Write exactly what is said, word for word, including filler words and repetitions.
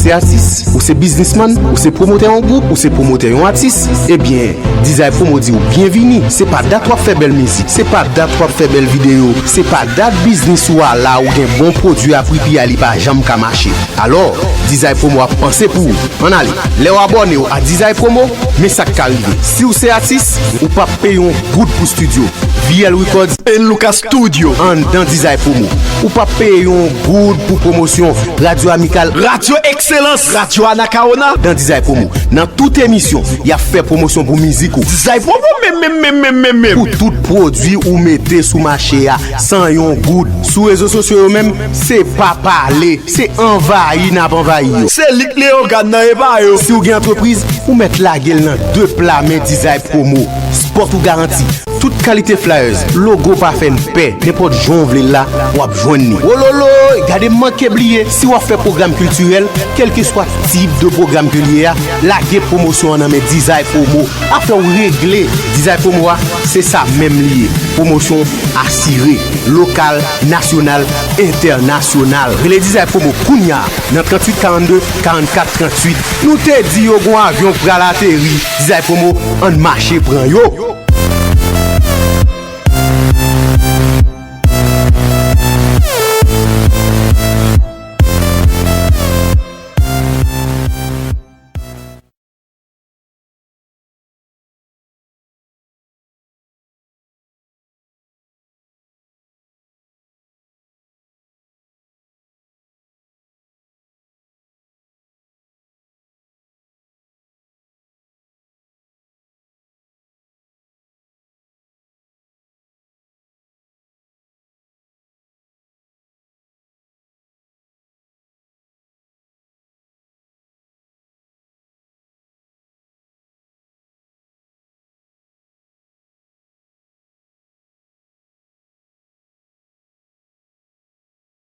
Se atis, ou se biznismann, ou se pwomotè yon gwoup, ou se pwomotè yon atis, ebyen, Dizay Promo di w byenvini. Se pa dat w ap fè bèl mizik, se pa dat w ap fè bèl videyo, se pa dat biznis ou a la ou gen bon pwodui a pri pi a li pa janm ka mache. Alò, Dizay Promo ap panse pou ou. Ann ale, lè w abòne w a Dizay Promo, men sa k ka rive. Si w se atis, ou p ap peye yon goud pou estidyo. V L Records and Lucas Studio anndan Dizay Promo. Ou p ap peye yon goud pou pwomosyon. Radyo Amikal, Radyo Ekselans, Radyo Anacaona, nan Dizay Promo. Nan tout emisyon, y ap fè pwomosyon pou mizik ou. Dizay Promo menm, menm, menm, menm, menm, menm. Pou tout pwodui ou mete sou mache a, san yon goud. Sou rezo sosyo yo menm, se pa pale, se anvayi n ap anvayi yo. Se lit Leogàn nan, e pa yo. Si w gen antrepriz, ou mèt lage l nan de pla men Dizay Promo. Spòt ou garanti. Tout kalite flyers, logo pa fè n pè, nenpòt jan w vle l la, w ap jwenn li. Wololoy, gade m manke bliye, si w ap fè pwogram kiltirèl, kèlkeswa tip de pwogram ke l ye a, lage pwomosyon an nan men Dizay Promo. Afè w regle. Dizay Promo a, se sa menm li ye. Pwomosyon asire, lokal, nasyonal, entènasyonal. Rele Dizay Promo kounya nan tranntuit karannde, karannkat tranntuit. Nou te di yo gon avyon k pral ateri. Dizay Promo, ann mache pran yo.